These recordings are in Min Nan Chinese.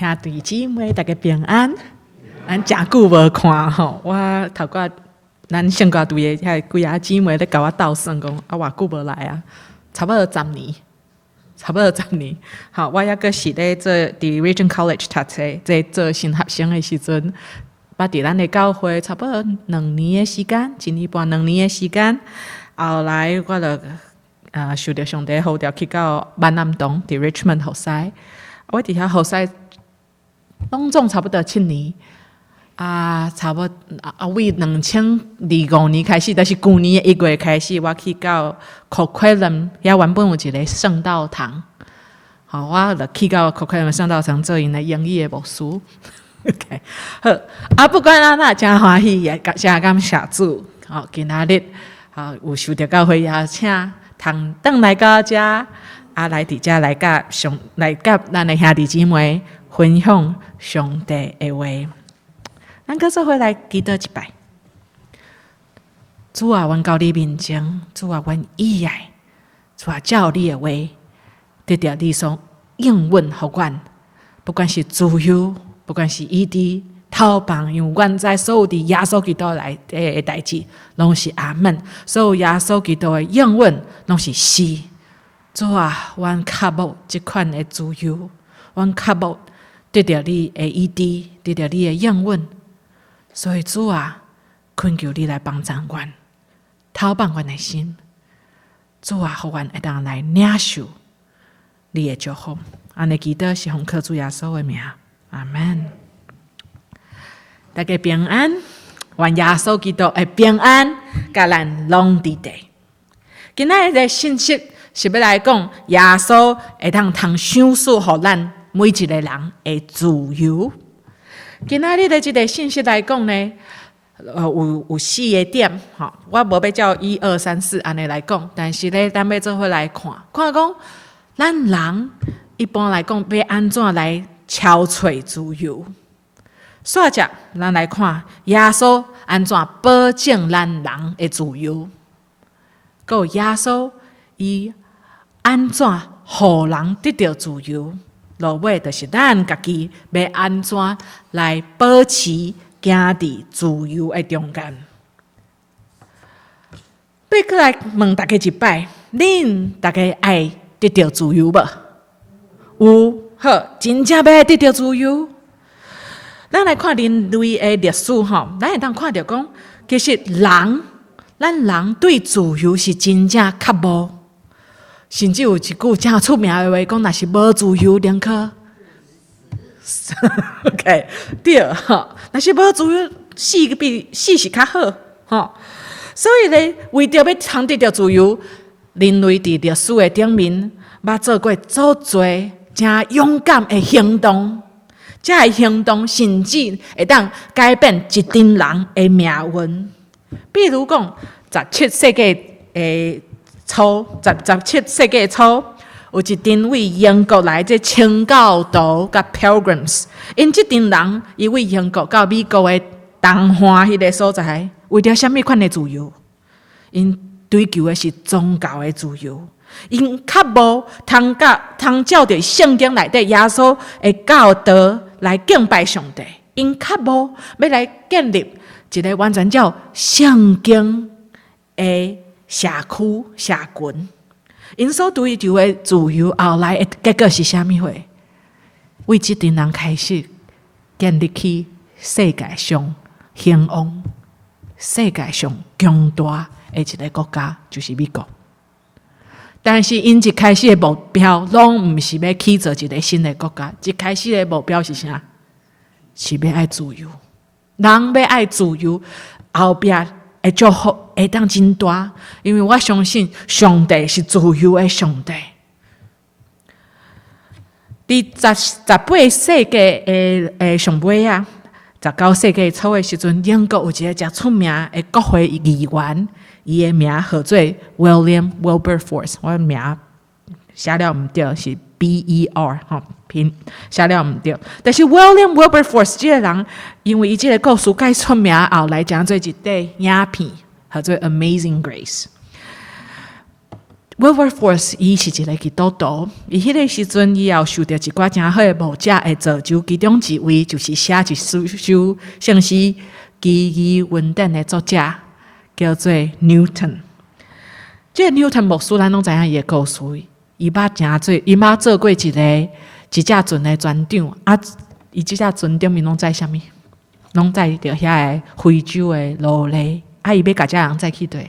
兄弟姊妹，大家平安。咱誠久無看吼，我頭拄咱聖歌隊的遐幾仔姊妹咧共我鬥算講，啊偌久無來啊，差不多十年，差不多十年。吼，我猶閣是咧做佇 Regent College 讀冊，這做新學生的時陣，捌佇咱的教會差不多2年的時間，一年半兩年的時間。後來我就受著上帝呼召去到萬南堂佇 Richmond 服侍，我佇遐服侍攏總差不多7年。啊，差不多啊，為2025年開始，就是舊年的1月開始，我去到 Coquitlam 遐原本有一個聖道堂，吼，我就去到 Coquitlam 聖道堂做𪜶的英語的牧師。OK，好，啊，不管按怎，誠歡喜也誠感謝主，吼，今仔日吼有受著教會邀請，通轉來到遮，啊，來佇遮來佮上來佮咱的兄弟姊妹分享上帝的話。咱閣做伙來祈禱一擺。主啊，阮到你面前，主啊，阮意愛，主啊，照你的話，得著你所應允予阮，不管是自由，不管是醫治、透放，因為阮知所有佇耶穌基督內底的代誌，攏是阿門。所有耶穌基督的應允，攏是是。主啊，阮渴慕這款的自由，阮渴慕得著你的醫治，得著你的應允。所以主啊，懇求你來幫助阮，透放阮的心。主啊，予阮會當來領受你的祝福。按呢祈禱是奉靠主耶穌的名，阿門。大家平安，願耶穌基督的平安，佮咱攏佇底。今仔日的信息是欲來講耶穌會當通賞賜予咱每一個人的自由。今仔日的這個信息來講呢，有四個點，吼，我無欲照一二三四按呢來講，但是咧，咱欲做伙來看，看講咱人一般來講欲按怎來撨揣自由。煞者，咱來看耶穌按怎保證咱人的自由，閣有耶穌伊按怎予人得著自由。落尾就是咱家己欲按怎來保持行佇自由的中間。欲閣來問大家一擺，恁大家愛得著自由無？有，好，真正欲愛得著自由。咱來看人類的歷史吼，咱會當看著講，其實人，咱人對自由是真正渴慕。甚至有一句誠出名的話，講若是無自由，寧可 OK 對吼，若是無自由，死比死是較好吼。所以咧，為著欲通得著自由，人類佇歷史的頂面，捌做過足濟誠勇敢的行動，這个行動甚至會當改變一陣人的命運。比如講，17世紀的初，17世紀初，有一陣為英國來這清教徒佮 Pilgrims，𪜶這陣人伊為英國到美國的東岸彼个所在，為著啥物款的自由？𪜶追求的是宗教的自由，𪜶較無通佮通照著聖經內底耶穌的教導來敬拜上帝，𪜶較無欲來建立一個完全照聖經的社區社群，𪜶所追求的自由，後來的結果是啥物貨？為這陣人開始建立起世界上興旺、世界上強大的一個國家，就是美國。但是𪜶一開始的目標，攏毋是欲起造一個新的國家，一開始的目標是啥？是欲愛自由。人欲愛自由，後壁的祝福會當真大，因為我相信上帝是自由的上帝。佇18世紀的上尾啊，19世紀初的時陣，英國有一个誠出名的國會議員，伊的名號做 William Wilberforce，我名寫了毋對，是 B E R 吼，拼寫了毋對。但是 William Wilberforce 這个人，因為伊這个故事蓋出名，後來成做一塊影片，號做《Amazing Grace》。Wilberforce 伊是一个基督徒，伊彼个時陣伊也有受著一寡誠好的牧者的造就，其中一位就是寫一首聖詩奇異文典的作者，叫做 Newton。這個 Newton 牧師，咱攏知影伊的故事。伊捌做過一隻船的船長，啊，伊這隻船頂面攏載啥物？攏載著遐个非洲的奴隸，啊，伊欲共這人載去佗？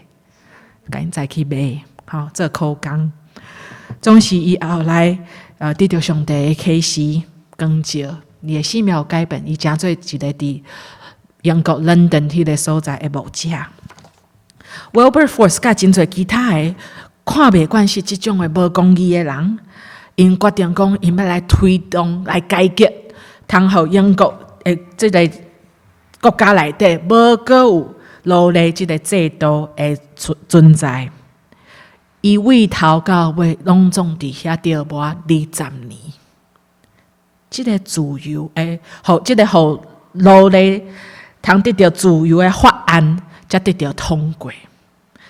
共𪜶載去賣，吼，做苦工。總是伊後來得著上帝的啟示光照，伊的生命有改變，伊成做一个佇英國倫敦彼个所在的牧者。Wilberforce 佮真濟其他的看袂慣是這種的無公義的人，𪜶決定講，𪜶欲來推動來改革，通予英國的這个國家內底無閣有奴隸這个制度的存在。伊對頭到尾攏總佇遐折磨20年。這个自由的，予這个予奴隸通得著自由的法案，才得著通過。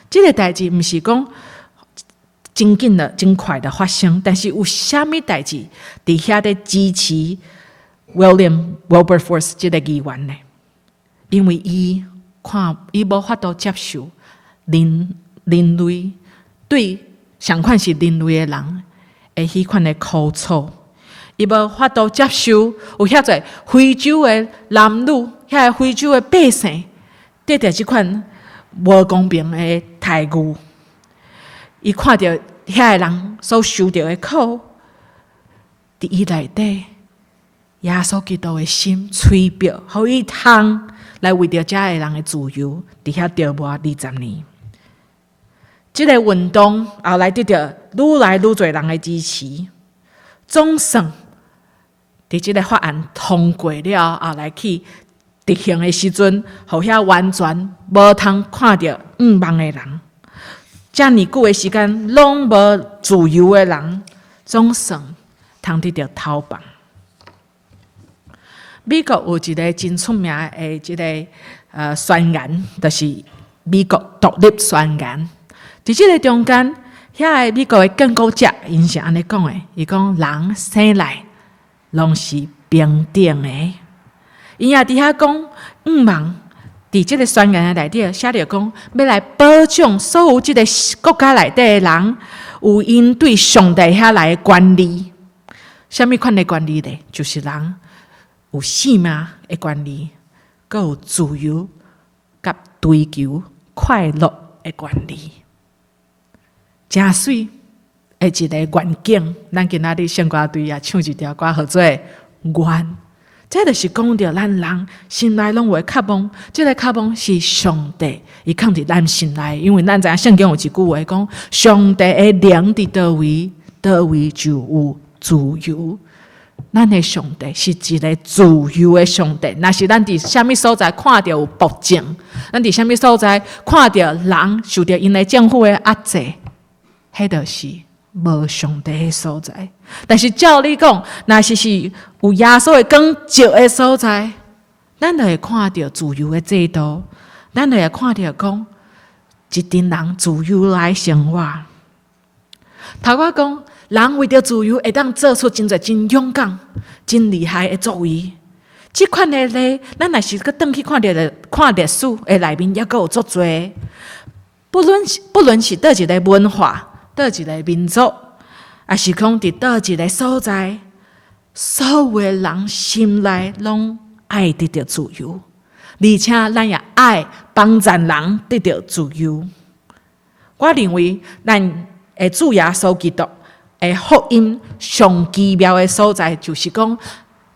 這个代誌毋是講真緊的、真快的發生，但是有啥物代誌佇遐咧支持 William Wilberforce 這个議員呢？因為伊看伊無法度接受人類對仝款是人類的人的彼款的苦楚，伊無法度接受有遐濟非洲的男女，遐个非洲的百姓得著這款無公平的待遇。伊看著遐个人所受著的苦，佇伊內底，耶穌基督的心催逼，予伊通來為著遮个人的自由，佇遐折磨二十年。這個運動後來得著愈來愈濟人的支持，總算佇這个法案通過了後來去執行的時陣，予遐完全無通看著向望的人，遮爾久的時間攏無自由的人，總算通得著頭放。美國有一个真出名的這个宣言，就是美國獨立宣言。佇這个中間，遐个美國的建國者，𪜶是按呢講的，伊講人生來攏是平等的。𪜶也佇遐講，向望佇這个宣言的內底寫著講，欲來保障所有這个國家內底的人，有𪜶對上帝遐來的權利。啥物款的權利咧？就是人有性命的權利，閣有自由佮追求快樂的權利。誠媠的一个願景，咱今仔日聖歌隊也唱一條歌，號做《願》。這就是講著咱人心內攏有的渴望，這个渴望是上帝伊囥佇咱心內，因為咱知影聖經有一句話講：上帝的靈佇佗位，佗位就有自由。咱的上帝是一个自由的上帝。若是咱佇啥物所在看著有暴政，咱佇啥物所在看著人受著𪜶的政府的壓制，彼就是無上帝的所在。但是照理講，若是有耶穌的光照的所在，咱就會看著自由的制度，咱就會看著講一群人自由來生活。頭拄講，人為著自由會當做出真濟真勇敢、真厲害的作為。這款的例，咱若是閣轉去看著看歷史的內面，猶閣有足濟。不論是佗一个文化、佗一个民族，抑是講佇佗一个所在，所有的人心內攏愛得著自由，而且咱也愛幫助人得著自由。我認為咱的主耶穌基督的福音上奇妙的所在，就是講，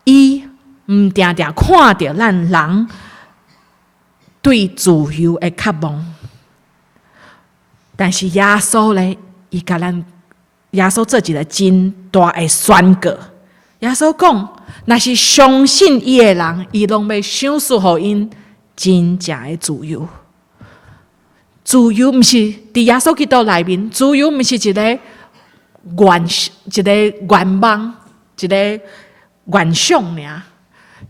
伊毋定定看著咱人對自由的渴望，但是耶穌咧，伊共咱耶穌做一个真大的宣告。耶穌講，若是相信伊的人，伊攏欲賞賜予𪜶真正的自由。自由毋是佇耶穌基督內面，自由毋是一个願望、一个願想爾。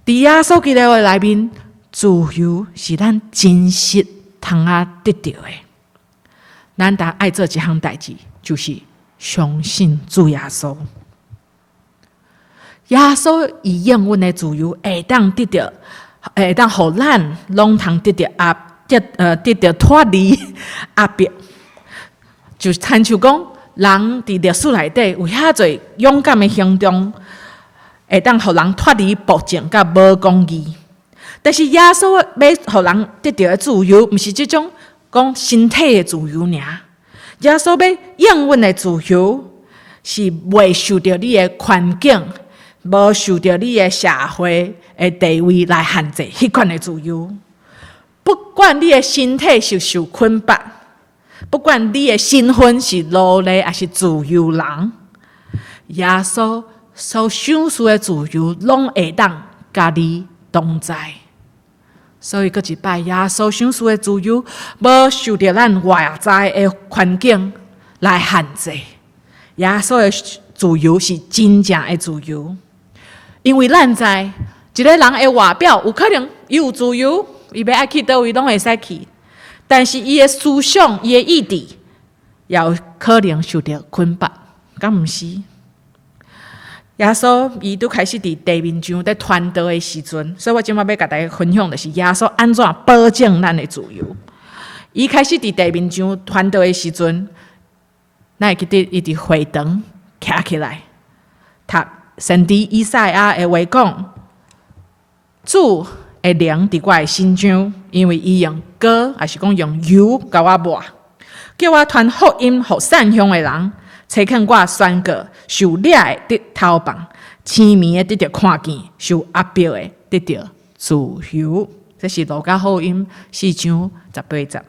佇耶穌基督的內面，自由是咱真實通啊得著的。咱逐愛做一項代誌，就是相信主耶穌。耶穌伊應允的自由，會當得著，會當予咱攏通得著壓得得著脫離壓迫，就親像講，人佇歷史內底有遐濟勇敢的行動，會當予人脫離暴政佮無公義。但是耶穌欲予人得著的自由，毋是這種講身體的自由爾。耶穌欲應允的自由，是袂受著你的環境，無受著你的社會的地位來限制，彼款的自由。不管你的身體是受捆綁，不管你的身份是奴隸抑是自由人，耶穌所賞賜的自由，攏會當佮你同在。所以，閣一擺，耶穌賞賜的自由，無受著咱外在的環境來限制。耶穌的自由是真正的自由，因為咱知一个人的外表有可能伊有自由，伊欲愛去佗位攏會使去，但是伊的思想、伊的意志，也有可能受著捆綁，敢毋是？耶穌伊拄開始佇地面上佇傳道的時陣，所以我這擺欲共大家分享的是耶穌按怎保證咱的自由。伊開始佇地面上傳道的時陣，咱會記得伊佇會堂徛起來，讀先知以賽亞的話講：主的靈佇我的身上，因為伊用膏，抑是講用油共我抹，叫我傳福音予散鄉的人。差遣我宣告受掠的得逃放，癡迷的得著看見，受壓迫的得著自由。這是路加福音4章18節。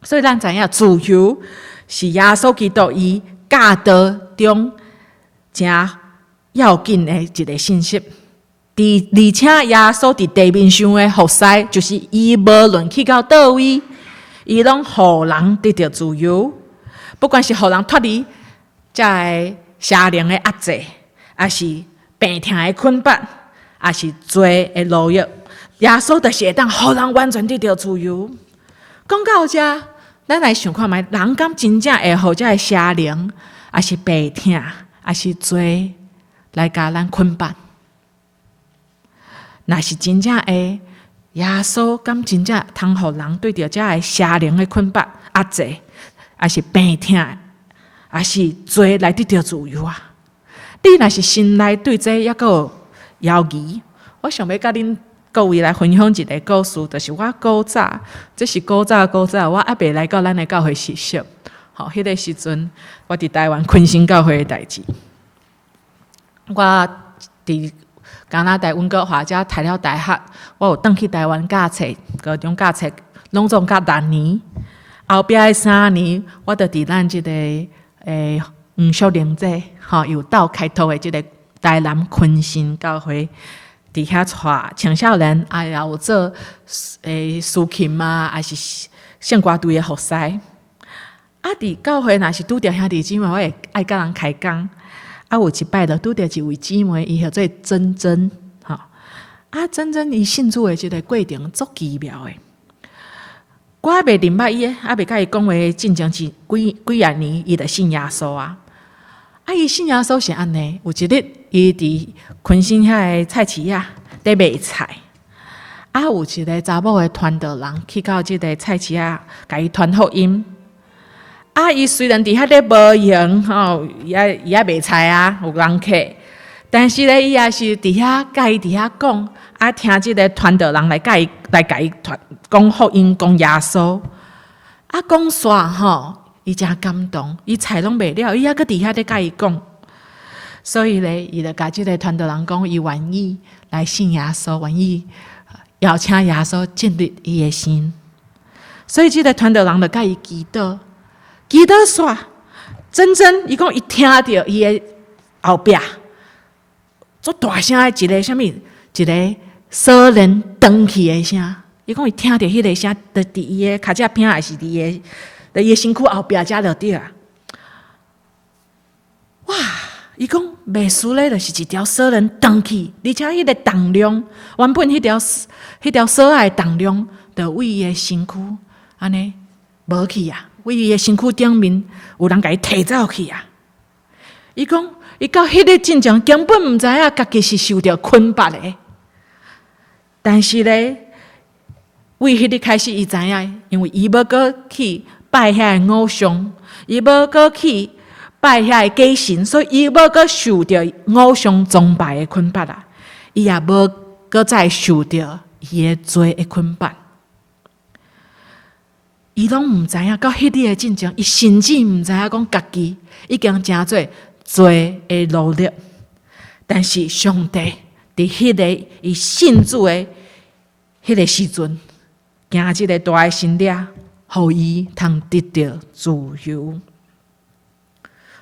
所以咱知影自由是耶穌基督伊教導中誠要緊的一个信息。而且耶穌佇地面上的服侍，就是伊無論去到佗位，伊攏予人得著自由。不管是予人脫離這个邪靈的壓制，抑是病痛的捆綁，抑是罪的奴役，耶穌就是會當予人完全得著自由。講到遮，咱來想看覓，人敢真正會予這个邪靈，抑是病痛，抑是罪來共咱捆綁？若是真正會，耶穌敢真正通予人對著這个邪靈的捆綁壓制，抑是病痛，抑是罪來得著自由啊？你若是心內對這猶閣有猶疑，我想欲佮恁各位來分享一个故事，就是我古早，這是古早古早，我猶未來到咱的教會實習。吼，彼个時陣我佇台灣坤生教會的代誌，我佇加拿大溫哥華遮讀了大學，我有轉去台灣教冊，高中教冊，攏總教六年。後壁的3年，我就佇咱這个黃淑玲姐吼，有鬥開拓的這个台南坤生教會，佇遐帶青少年，啊，也有做司琴啊，抑是聖歌隊的服侍。啊，佇教會若是拄著兄弟姊妹，我會愛佮人開講。啊，有一擺就拄著一位姊妹，伊號做珍珍，吼。啊，珍珍伊信主的這个過程足奇妙的。我猶未認捌伊，猶未佮伊講話，進前是幾幾仔年，伊就信耶穌啊。啊，伊信耶穌是按呢，有一日伊佇坤生遐个菜市仔佇賣菜，啊，有一个查某的傳道人去到這个菜市仔，共伊傳福音。啊，伊雖然佇遐咧無閒吼，伊愛賣菜啊，有人客，但是咧，伊也是佇遐佮伊佇遐講，啊，聽這个傳道人來共伊來共伊傳講福音，講耶穌。啊，講煞吼，伊誠感動，伊菜攏賣了，伊猶閣佇遐咧共伊講。所以咧，伊就共這个傳道人講，伊願意來信耶穌，願意邀請耶穌進入伊的心。所以這个傳道人就共伊祈禱。祈禱煞，真真伊講伊聽著伊的後壁，足大聲的一个啥物，一个鎖鏈斷去的聲。伊講伊聽著彼个聲，就佇伊的跤脊餅，抑是佇伊的身軀後壁遮就對啊。哇！伊講袂輸咧，就是一條鎖鏈斷去，而且彼个重量，原本彼條鎖仔的重量，就為伊的身軀按呢無去啊。為伊的身軀頂面有人共伊提走去啊！伊講，伊到彼日進前根本毋知影家己是受著捆縛的，但是咧，為彼日開始，伊知影，因為伊無閣去拜遐个偶像，伊無閣去拜遐个假神，所以伊無閣受著偶像崇拜的捆縛啊！伊也無閣再受著伊的罪的捆縛。伊攏毋知影，到彼日的進前，伊甚至毋知影講家己已經成做罪的奴隸。但是上帝佇彼个伊信主的彼个時陣，行這个大的神蹟，予伊通得著自由。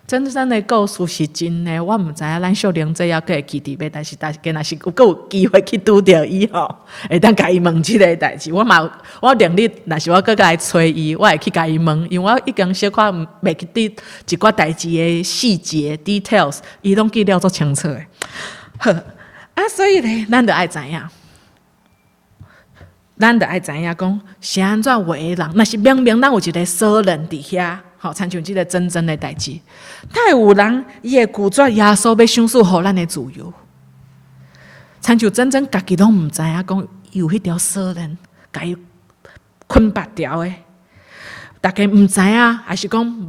真真的故事是真的，我毋知影咱秀玲姐猶閣會記佇袂，但是但是若是有閣有機會去拄著伊吼，會當共伊問這个代誌。我嘛我明日若是我閣來揣伊，我會去共伊問，因為我已經小可袂記得一寡代誌的細節 details，伊攏記了足清楚的。好，啊，所以咧，咱著愛知影，咱著愛知影講是按怎活的人，若是明明咱有一个鎖鏈佇遐。吼，親像這个真真的代誌，哪會有人伊會拒絕耶穌欲賞賜予咱的自由？親像真真家己攏毋知影講有彼條鎖鏈，共伊捆縛牢的。大家毋知影，抑是講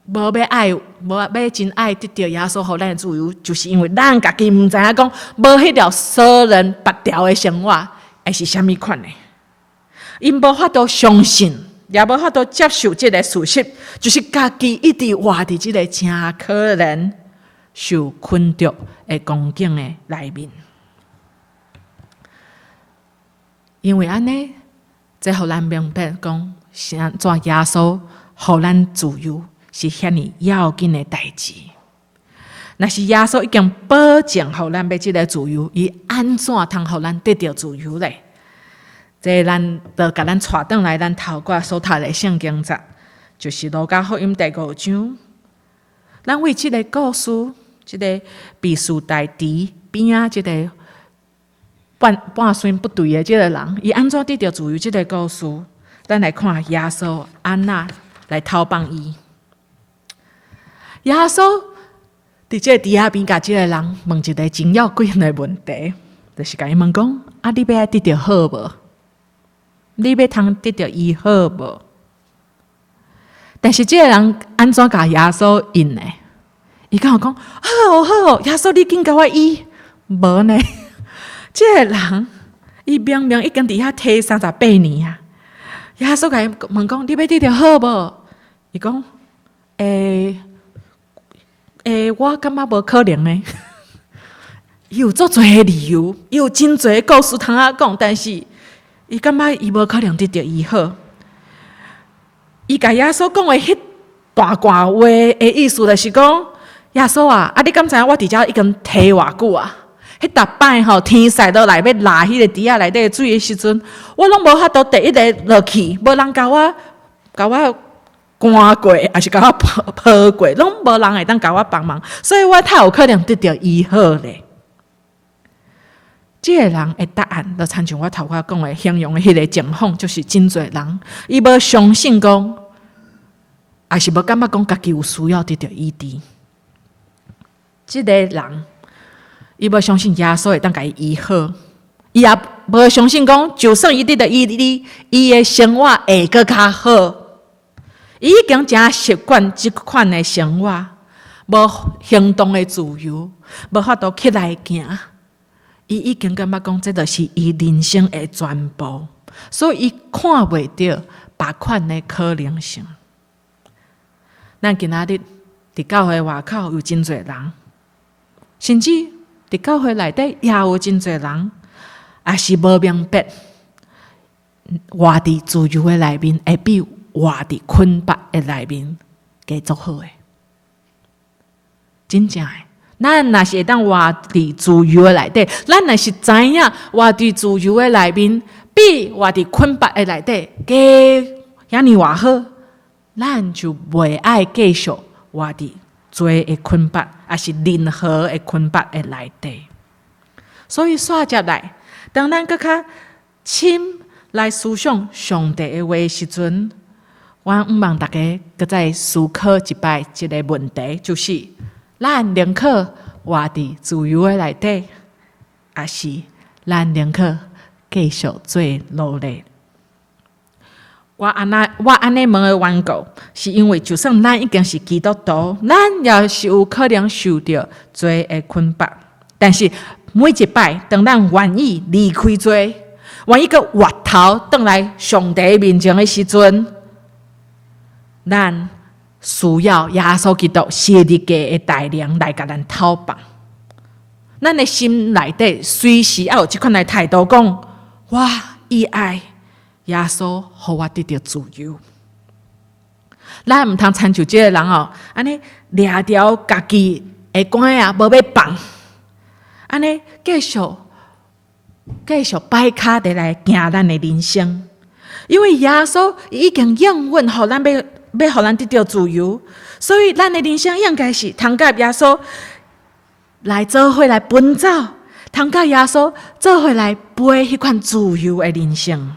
無欲愛，無欲真愛得著耶穌予咱的自由，就是因為咱家己毋知影講無彼條鎖鏈縛牢的生活，會是啥物款的？𪜶無法度相信，也無法度接受這个事實，就是家己一直活佇這个誠可憐受困著的光景的內面。因為按呢，這予咱明白講，是按怎耶穌予咱自由是遐爾要緊的代誌。若是耶穌已經保證予咱欲這个自由，伊按怎通予咱得著自由咧？這咱就共咱帶轉來，咱頭拄所讀的聖經節，就是路加福音第五章。咱為這个故事，這个彼士大池邊仔這个半半身不遂的這个人，伊按怎得著自由？這个故事，咱來看耶穌按怎來討訪伊。耶穌佇這个池仔邊，共這个人問一个真要緊的問題，就是共伊問講：啊，你欲愛得著好無？你欲通得著醫好無？但是這个人按怎共耶穌應呢？伊敢有講好好，耶穌你緊共我醫？無呢？這个人伊明明已經佇遐䖙38年啊！耶穌共伊問講：你欲得著好無？伊講：欸欸，我感覺無可能呢。伊有足濟个理由，伊有真濟个故事通仔講，但是伊感覺伊無可能得著醫好。伊共耶穌講的彼大段話的意思，就是講：耶穌啊，啊你敢知影我佇遮已經䖙偌久啊？彼逐擺吼天曬落來欲抐彼個池仔內底水的時陣，我攏無法度第一个落去，無人共我共我趕過，抑是共我抱過，攏無人會當共我幫忙，所以我較有可能得著醫好咧。這个人的答案，就親像我頭拄講的形容的彼个情況，就是真濟人伊無相信講，抑是無感覺講家己有需要得著醫治。這个人伊無相信耶穌會當共伊醫好，伊也無相信講，就算伊得著醫治，伊的生活會閣較好。伊已經誠習慣這款的生活，無行動的自由，無法度起來行。伊已經感覺講，這就是伊人生的全部，所以伊看袂著別款的可能性。咱今仔日佇教會外口有真濟人，甚至佇教會內底也有真濟人，也是無明白，活佇自由的內面，會比活佇捆縛的內面加足好的。真正的。咱若是會當活佇自由的內底，咱若是知影活佇自由的內面，比活佇捆縛的內底加遐爾偌好，咱就袂愛繼續活佇罪的捆縛，抑是任何的捆縛的內底。所以，煞接來，當咱閣較深來思想上帝的話時陣，我向望大家閣再思考一擺這个問題，就是咱寧可活佇自由的內底，抑是咱寧可繼續做奴隸？我按呢問的緣故，是因為就算咱已經是基督徒，咱也是有可能受著罪的捆綁。但是每一擺，當咱願意離開罪，願意閣回頭轉來上帝面前的時陣，咱需要耶穌基督十字架的大能來共咱討放。咱的心內底隨時愛有這款的態度，講我意愛耶穌，予我得著自由。咱毋通親像這个人哦，按呢掠著家己的竿仔，無欲放，按呢繼續繼續擺跤佇來行咱的人生。因為耶穌已經應允，予咱欲欲予咱得著自由，所以咱的人生應該是通佮耶穌來做伙來奔走，通佮耶穌做伙來飛彼款自由的人生。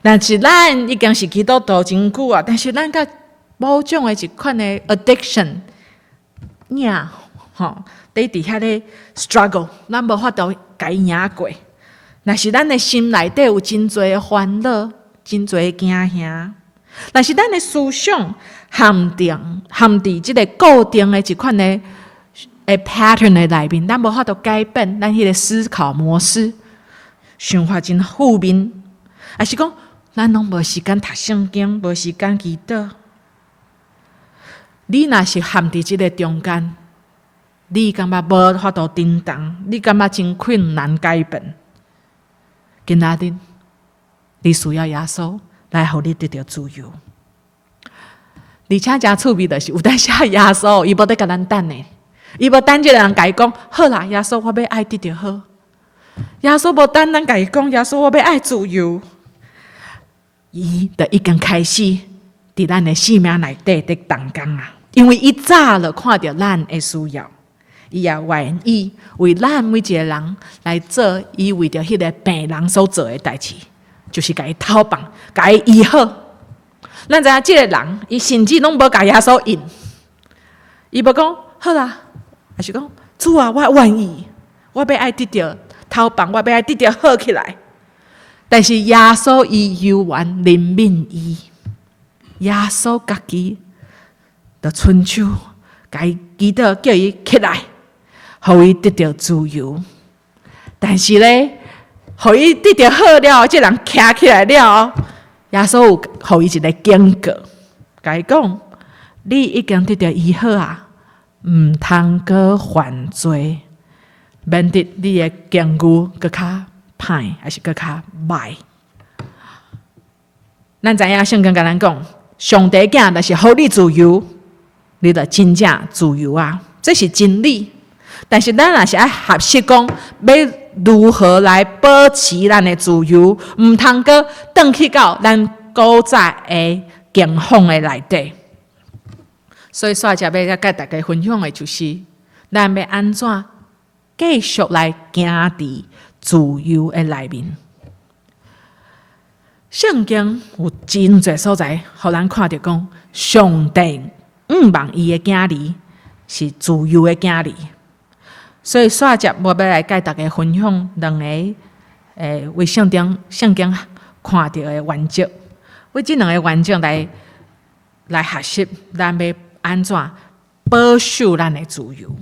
但是咱已經是基督徒真久啊，但是咱佮某種的一款的 addiction，癮吼，佇佇遐咧 struggle，咱無法度共伊贏過。若是咱的心內底有真濟的煩惱，真濟的驚嚇，若是咱的思想陷定陷佇這个固定的一款的的 pattern 的內面，咱無法度改變咱彼个思考模式，想法真負面，抑是講咱攏無時間讀聖經，無時間祈禱。你若是陷佇這个中間，你感覺無法度振動，你感覺真困難改變。今仔日，你需要耶穌來予你得著自由。而且誠趣味就是有當時耶穌伊無咧共咱等的，伊無等這个人共伊講好啦，耶穌我欲愛得著好。耶穌無等咱共伊講，耶穌我欲愛自由。伊就已經開始佇咱的生命內底佇動工啊！因為伊早就看著咱的需要，伊也願意為咱每一个人來做伊為著彼个病人所做的代誌，就是共伊討放，共伊醫好。咱知影這个人，伊甚至攏無共耶穌應，伊無講好啦，抑是講主啊，我願意，我欲愛得著討放，我欲愛得著好起來。但是耶穌伊猶原憐憫伊，耶穌家己就伸手，共伊祈禱，叫伊起來，予伊得著自由。但是咧，予伊得著好了，這人徛起來了，耶穌有予伊一个警告，共伊講：你已經得著醫好啊，毋通閣犯罪，免得你的境遇閣較歹，抑是閣較歹。咱知影聖經共咱講，上帝囝若是予你自由，你就真正自由啊！這是真理。但是咱若是愛學習講，欲如何來保持咱的自由，毋通閣轉去到咱古早的境況的內底。所以，煞節欲來佮大家分享的就是，咱欲按怎繼續來行佇自由的內面。聖經有真濟所在，予咱看著講，上帝向望伊的囝兒是自由的囝兒。所以，煞節我欲來佮大家分享兩个佇聖經聖經看著的原則，為這兩个原則來來學習，咱欲按怎保守咱的自由。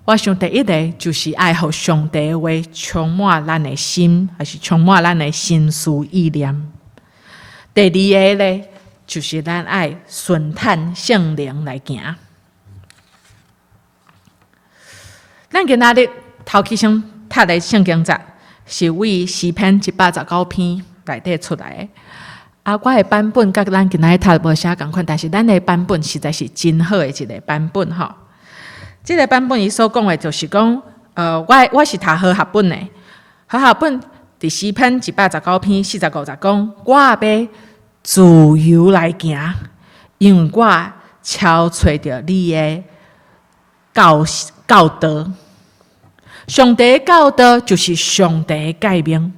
我想第一个就是愛予上帝的話充滿咱的心，抑是充滿咱的心思意念。第二个咧，就是咱愛順趁聖靈來行。咱今仔日頭起先讀的聖經節，是佇詩篇119篇內底出來的。啊，我的版本佮咱今仔日讀無啥仝款，但是咱的版本實在是真好的一个版本吼。這个版本伊所講的就是講，我我是讀和合本的，和合本佇詩篇119篇45節講，我欲自由來行，因為我撨揣著你的教教導。上帝的教導就是上帝的誡命，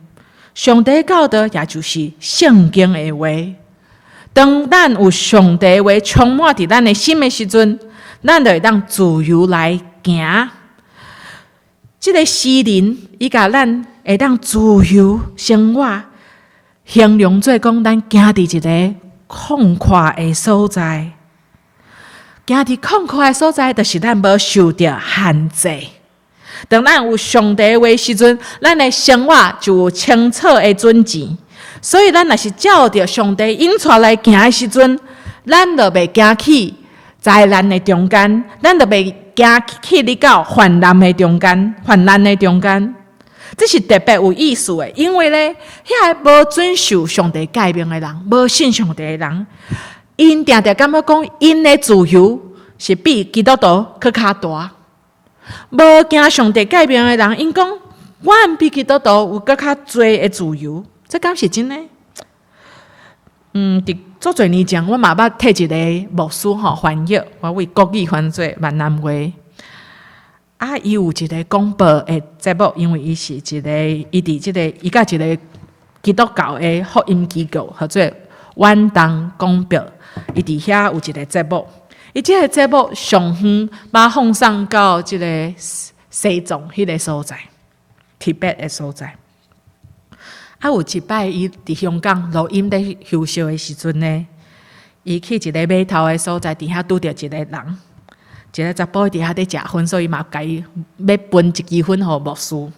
上帝的教導也就是聖經的話。當咱有上帝話充滿佇咱的心的時陣，咱就會當自由來行。這個詩人伊共咱會當自由生活，形容做講咱行佇一个曠闊的所在，行佇曠闊的所在，就是咱無受著限制。當咱有上帝話時陣，咱的生活就有清楚的準繩。所以，咱若是照著上帝引帶來行的時陣，咱就袂行去災難的中間，咱就袂行去你到患難的中間，患難的中間。這是特別有意思的，因為咧，遐个無遵守上帝誡命的人，無信上帝的人，𪜶定定感覺講，𪜶的自由是比基督徒閣較大。無行上帝誡命的人，𪜶講，阮比基督徒有閣較濟的自由，這敢是真的？佇足濟年前，我嘛捌替一个牧師吼翻譯，我為國語翻做閩南話。啊，伊有一个廣播的節目，因為伊是一個，伊佇這个，伊佮一个基督教的福音機構合作遠東廣播，伊佇遐有一个節目。伊這个節目上遠，把放送到這个西藏彼个所在，Tibet 的所在。啊，有一擺伊佇香港錄音咧休息的時陣呢，伊去一个碼頭的所在，佇遐拄著一个人。一个查埔佇遐咧食薰，所以嘛共伊欲分一支薰予牧師。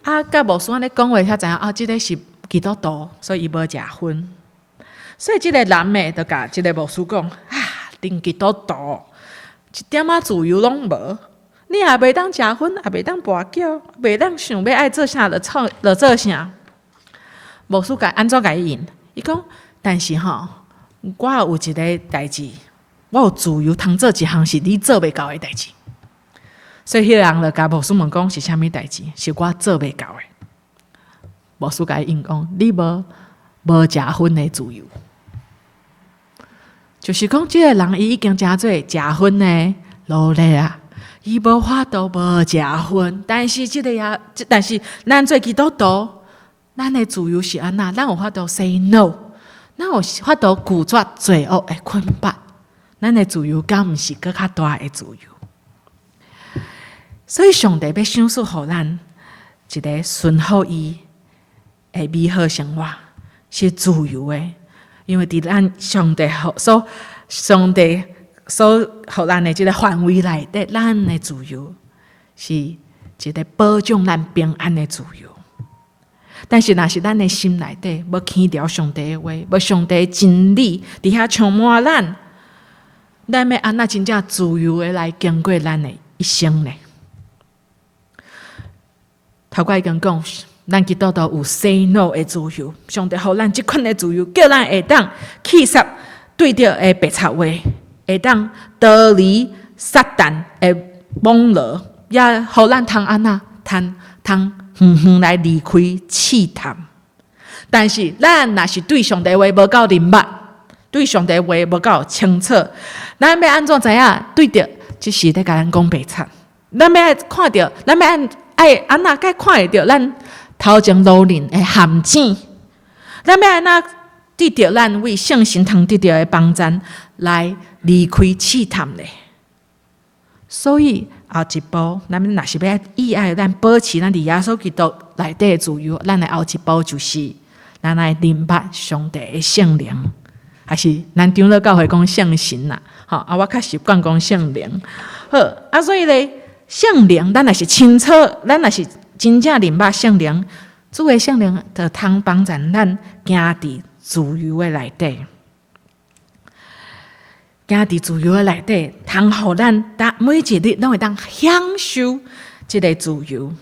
啊，佮牧師按呢講話，才知影啊，這个是基督徒，所以伊無食薰。所以這个男的就共這个牧師講：啊，恁基督徒一點仔自由攏無，你也袂當食薰，也袂當跋轎，袂當想欲愛做啥就創就做啥。牧師共按怎共伊應？伊講，但是吼，我有一个代誌。我有自由通做一項是你做袂到的代誌，所以彼个人就共牧師問講是啥物代誌，是我做袂到的。牧師共伊應講：你無無食薰的自由，就是講這个人伊已經成做食薰的奴隸啊，伊無法度無食薰。但是這个也，但是咱做基督徒，咱的自由是按怎？咱有法度 say no，咱有法度拒絕罪惡的捆綁。咱的自由敢毋是閣較大的自由？所以上帝欲賞賜予咱一个順服伊的美好生活，是自由的。因為佇咱上帝所上帝所予咱的這个範圍內底，咱的自由是一个保障咱平安的自由。但是，若是咱的心內底無聽著上帝的話，無上帝的真理佇遐充滿咱，咱欲按怎真正自由的來經過咱的一生呢？頭拄已經講，咱基督徒有 say no 的自由，上帝予咱這款的自由，叫咱會當棄殺對著的白賊話，會當逃離撒旦的網羅，也予咱通按怎通通遠遠來離開試探。但是，咱若是對上帝話無夠認捌，對上帝話無夠清楚，咱欲按怎知影對著這是咧共咱講白賊？咱欲愛看著，咱欲按愛按怎該看會著咱頭前路人的陷阱？咱欲按怎得著咱為聖神通得著的幫贊來離開試探咧？所以後一步，咱若是欲意愛咱保持咱佇耶穌基督內底的自由，咱的後一步就是咱愛認捌上帝的聖靈。還是咱長老教會講聖神啦，吼啊！我較習慣講聖靈。好啊，所以咧，聖靈咱若是清楚，咱若是真正認捌聖靈，主的聖靈就通幫助咱行佇自由的內底，行佇自由的內底，通予咱逐每一日攏會當享受這个自由。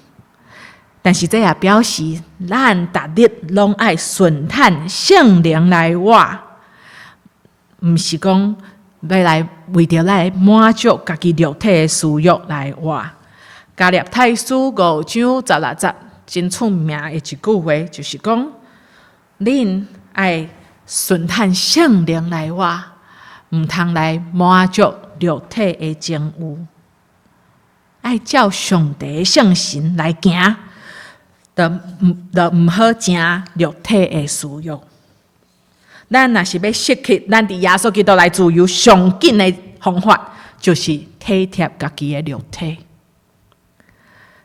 但是這也表示，咱逐日攏愛順趁聖靈來活。毋是講欲來為著來滿足家己肉體的私欲來活。加拉太書5章16節真出名的一句話，就是講：恁愛順趁聖靈來活，毋通來滿足肉體的情欲，愛照上帝聖神來行，就毋好成肉體的私欲。咱若是欲失去咱佇耶穌基督內自由上緊的方法，就是體貼家己的肉體。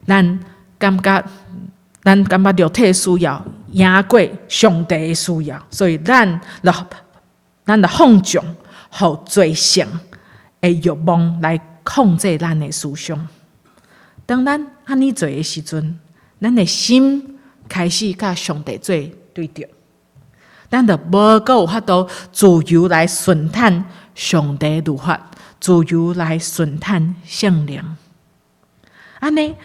咱感覺肉體的需要贏過上帝的需要，所以咱就放縱，予罪性的欲望來控制咱的思想。當咱按呢做的時陣，咱的心開始佮上帝做對著，咱就無閣有法度自由來順趁上帝律法，自由來順趁聖靈。按呢，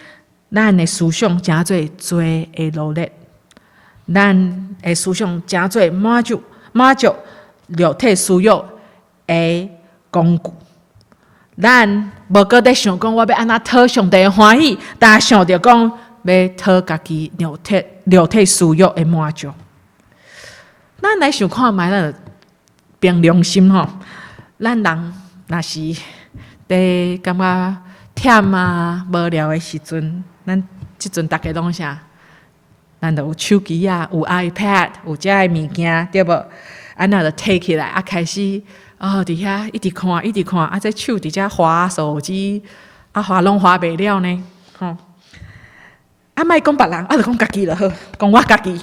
咱的思想成做罪的奴隸，咱的思想成做滿足肉體私欲的工具。咱無閣咧想講我欲按怎討上帝的歡喜，但想著講欲討家己肉體私欲的滿足。咱來想看覓，咱憑良心吼，咱人若是佇感覺忝啊、無聊的時陣，咱這陣逐家攏啥？咱就有手機啊，有 iPad，有遮的物件，對無？啊，咱就提起來，啊，開始哦，佇遐一直看，一直看，啊，這手佇遮滑手機，啊，滑攏滑袂了呢，吼！啊，莫講別人，啊，就講家己就好，講我家己。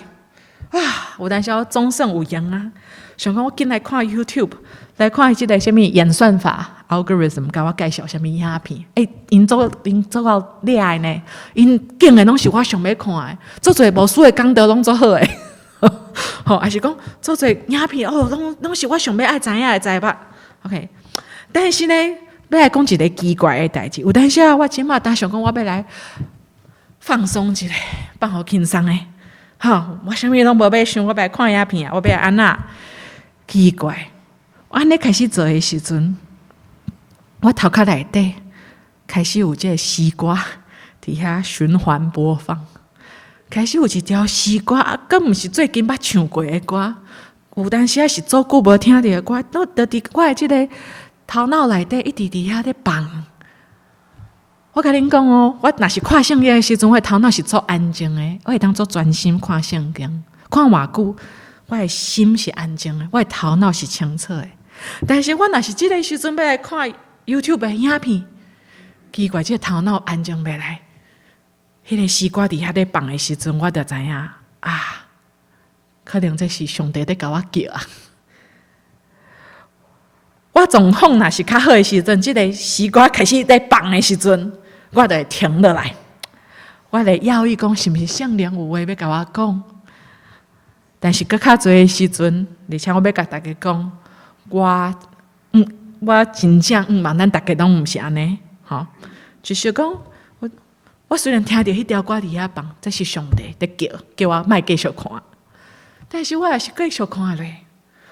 啊，有當時我總算有閒啊，想講我緊來看 YouTube，來看這个啥物演算法 algorithm，共我介紹啥物影片。欸，𪜶做夠厲害呢，𪜶揀的攏是我想欲看的，足濟牧師的講道攏足好的，吼，抑是講足濟影片哦，攏是我想欲愛知影的知捌。OK，但是呢，欲來講一个奇怪的代誌，有當時啊，我這馬當想講我欲來放鬆一下，放予輕鬆的。吼，我啥物攏無欲想，我欲來看影片，我欲來按怎？奇怪，我按呢開始做的時陣，我頭殼內底開始有這个詩歌佇遐循環播放，開始有一條詩歌，啊，閣毋是最近捌唱過的歌，有當時仔是足久無聽著的歌，都就佇我的這个頭腦內底一直佇遐咧放。我共恁講哦，我若是看聖經的時陣，我的頭腦是足安靜的，我會當足專心看聖經，看偌久，我的心是安靜的，我的頭腦是清楚的。但是我若是這个時陣欲來看 YouTube 的影片，奇怪，這个頭腦安靜袂來。彼个詩歌佇遐咧放的時陣，我就知影啊，可能這是上帝咧共我叫啊。我狀況若是較好的時陣，這个詩歌開始咧放的時陣，我就會停落來，我會猶豫講是毋是聖靈有話欲共我講。但是閣較濟的時陣，而且我欲共大家講，我真正向望咱逐家攏毋是按呢，吼，就是講我雖然聽著彼條歌佇遐放，這是上帝佇叫，叫我莫繼續看，但是我也是繼續看落，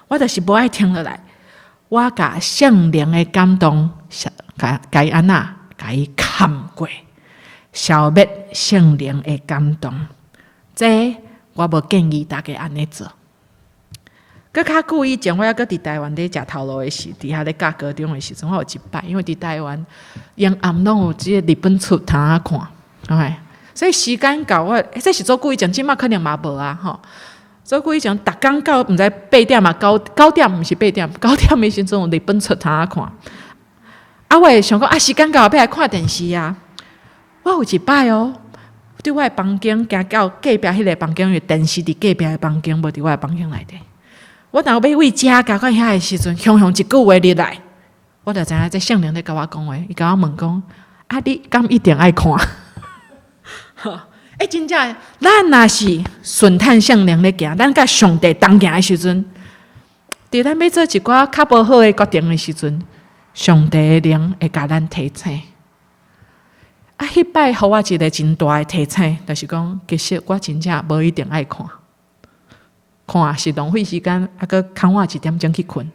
我就是無愛停落來，我共聖靈的感動，共伊按怎，共伊崁過，消滅聖靈的感動，這我無建議大家按呢做。閣較久以前，我猶閣佇台灣咧食頭路的時，佇遐咧教高中的時陣，我有一擺，因為佇台灣閒暗攏有這个日本出通仔看，OK，所以時間到我，這是足久以前，這馬可能嘛無啊，吼。足久以前，逐工到毋知八點啊，九點毋是八點，九點的時陣有日本出通仔看。啊，我會想講啊，時間到欲來看電視啊。我有一擺哦，佇我的房間行到隔壁彼个房間，因為電視佇隔壁的房間，無佇我的房間內底。我若欲為遮行到遐的時陣，雄雄一句話入來，我就知影這聖靈咧共我講話，伊共我問講：啊，你敢一定愛看？欸，真正，咱若是順趁聖靈咧行，咱佮上帝同行的時陣，佇咱欲做一寡較無好的決定的時陣，上帝的靈會共咱提醒。啊，彼擺予我一个真大的提醒，就是講，其實我真正無一定愛看，看是浪費時間，啊，閣較晚一點鐘去睏，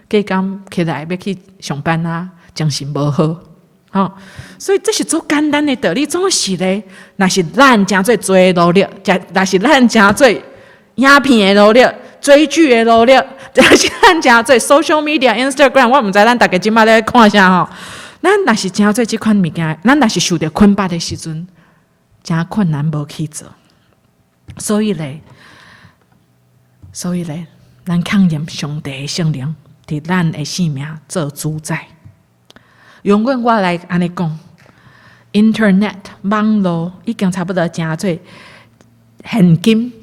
隔工起來欲去上班啊，精神無好，吼，所以這是足簡單的道理，總是咧，若是咱成做罪的奴隸，若是咱成做影片的奴隸，追劇的奴隸，若是咱成做 social media、Instagram，我毋知咱逐家這馬咧看啥吼。咱若是成做這款物件，咱若是受著捆綁的時陣，誠困難無去做。所以咧，咱放任上帝的聖靈佇咱的生命做主宰。容許我來按呢講，Internet 網路已經差不多成做現今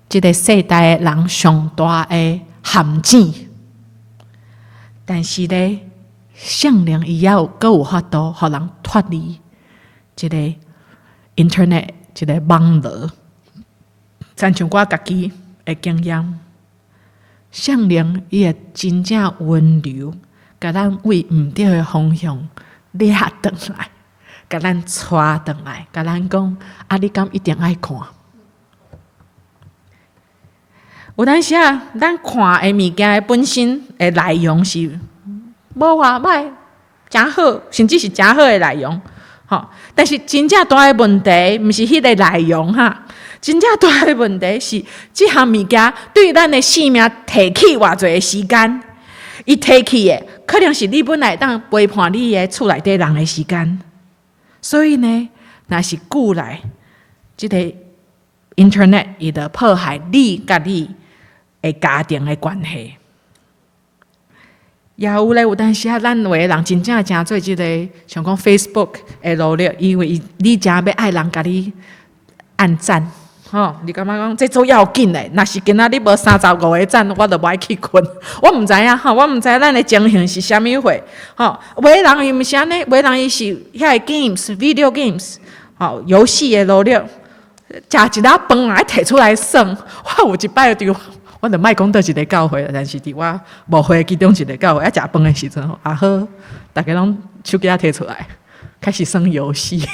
這个世代的人上大的陷阱。但是咧，聖靈伊猶閣有法度，予人脫離這个 Internet 這个網路。親像我家己的經驗，聖靈伊會真正溫柔，共咱為毋對的方向掠轉來，共咱帶轉來，共咱講啊，你敢一定愛看？有當時啊，咱看的物件的本身的內容是無偌歹，誠好，甚至是誠好的內容，吼。但是真正大的問題，毋是彼个內容哈，真正大的問題是這項物件對咱的生命提去偌濟的時間，伊提去的可能是你本來會當陪伴你的厝內底人的時間。所以呢，若是久來，這个 Internet 伊就破壞你佮你的家庭的關係。也有咧，有當時啊，咱有的人真正誠做這个，像講 Facebook 的努力，因為伊你誠欲愛人共你按讚，吼，你感覺講這足要緊的？若是今仔日無35個讚，我就無愛去睏。我毋知影吼，我毋知咱的情形是啥物貨，吼。有的人伊毋是按呢，有的人伊是遐個 games、video games，吼，遊戲的努力，食一粒飯愛提出來耍。我有一擺佇我就莫講佗一个教會，但是佇我牧會其中一个教會，啊，食飯的時陣吼，啊好，逐家攏手機仔提出來，開始耍遊戲。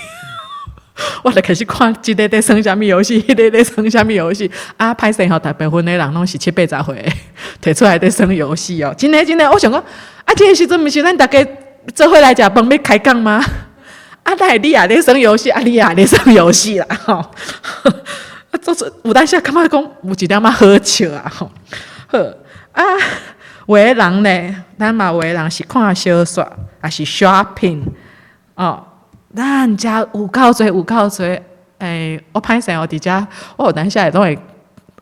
我就開始看這个佇耍啥物遊戲，彼个佇耍啥物遊戲。啊，歹勢吼，大部分的人攏是七八十歲，提出來佇耍遊戲哦。真的真的，我想講，啊，這个時陣毋是咱逐家做伙來食飯欲開講嗎？啊，哪會你也佇耍遊戲，啊，你也佇耍遊戲啦，吼。啊，做出有當時感覺講有一點仔好笑啊，吼。好啊，有的人呢，咱嘛有的人是看小說，抑是 shopping 哦。咱遮有夠濟，有夠濟。欸，我歹勢哦，佇遮我有當時會攏會，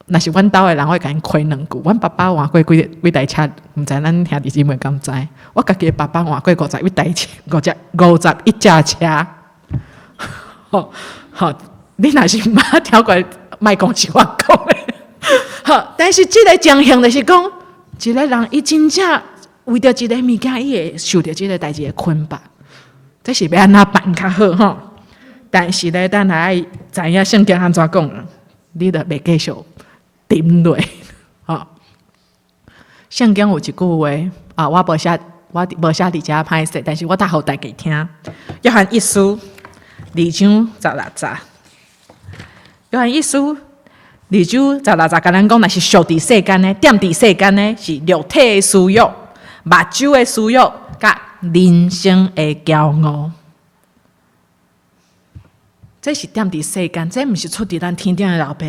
若是阮兜的人，我會共𪜶開兩句。阮爸爸換過幾幾台車，毋知咱兄弟姊妹敢知？我家己的爸爸換過51台車，51隻車。吼吼，你若是毋捌聽過，莫講是我講的。好，但是這个情形就是講，一个人伊真正為著一个物件，伊會受著這个代誌的捆綁。這是欲按怎辦較好吼？但是咧，咱還愛知影聖經按怎講啊？你著袂繼續沉落，吼。聖經有一句話啊，我無寫，我無寫佇遮歹勢，但是我讀予大家聽。約翰一書二章十六節，約翰一書二章十六節，共咱講，若是屬佇世間的，踮佇世間的，是肉體的私欲、目睭的私欲，佮人生的驕傲。這是踮佇世間，這毋是出佇咱天頂的老爸，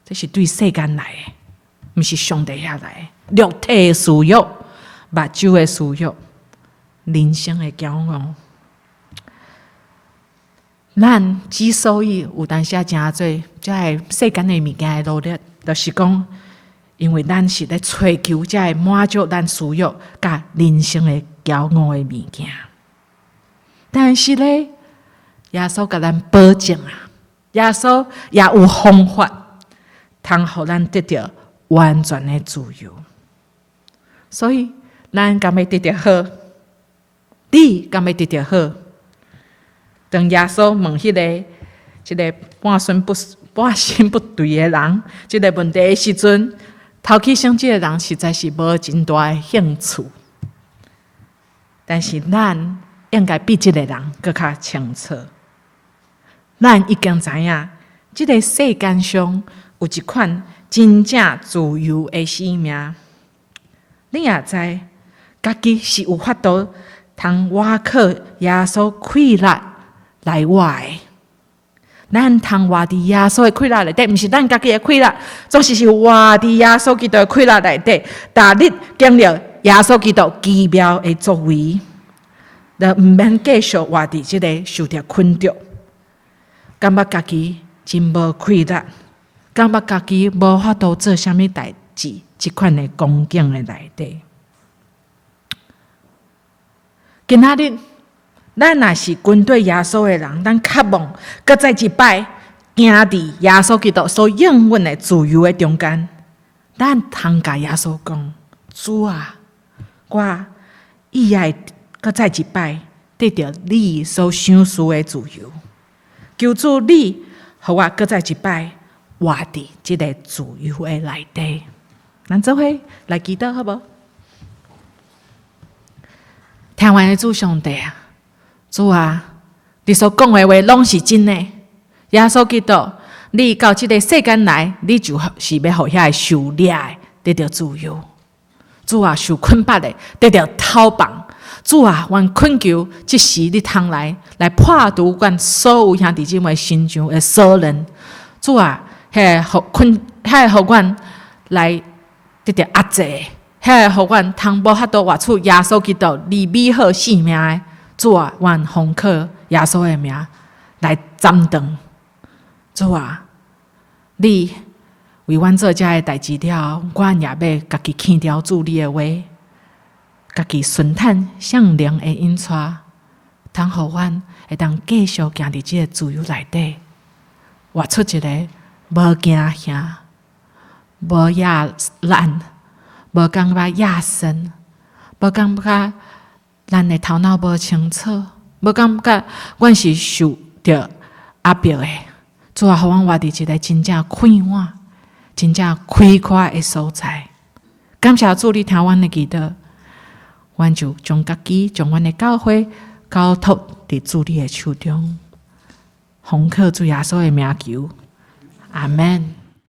這是對世間來的，毋是上帝遐來的。肉體的私欲、目睭的私欲、人生的驕傲。咱之所以有當時誠濟這个世間的物件的努力，就是講，因為咱是咧追求這个滿足咱私欲佮人生的驕傲的物件。但是咧，耶穌共咱保證啊，耶穌也有方法，通予咱得著完全的自由。所以，咱敢欲得著好？你敢欲得著好？當耶穌問彼个這个半身不遂的人這个問題的時陣，頭起先這个人實在是無真大的興趣。但是咱應該比這个人閣較清楚。咱已經知影，這个世間上有一款真正自由的生命。你也知，家己是有法度通倚靠耶穌氣力來活的。咱通活佇耶穌的氣力內底，毋是咱家己的氣力，總是是活佇耶穌基督的氣力內底，逐日經歷耶穌基督奇妙的作為，就毋免繼續活佇這个受著捆著，感覺家己真無氣力，感覺家己無法度做啥物代佇這款的光景的內底。今仔日，咱若是跟綴耶穌的人，咱渴望閣再一擺行佇耶穌基督所應允的自由的中間。咱通共耶穌講：主啊，我意愛閣再一擺得著你所賞賜的自由。求主你，予我閣再一擺活佇這个自由的內底。咱做伙來祈禱好無？天父的主上帝啊，主啊，你所講的話攏是真的。耶穌基督，你到這个世間來，你就是欲予遐个受掠的得著自由。主啊，受捆綁的得著解放。主啊，阮懇求，這時你通來來破除阮所有兄弟姊妹身上的鎖鏈。主啊，彼个予困，彼个予阮來得著壓制，彼个予阮通無法度活出耶穌基督你美好生命的。主啊，阮奉靠耶穌的名來斬斷。主啊，你為阮做這个代誌了，阮也欲家己聽著主你的話，家己順趁聖靈的引帶，通予阮會當繼續行佇這个自由內底，活出一个無驚嚇、無壓難、無感覺壓身、無感覺咱的頭腦無清楚、無感覺阮是受著壓迫的。主啊，予阮活佇一个真正快活、真正開闊的所在。感謝主，你聽阮的祈禱，阮就將家己、將阮的教會交託佇主你的手中，奉靠主耶穌的名求，阿門。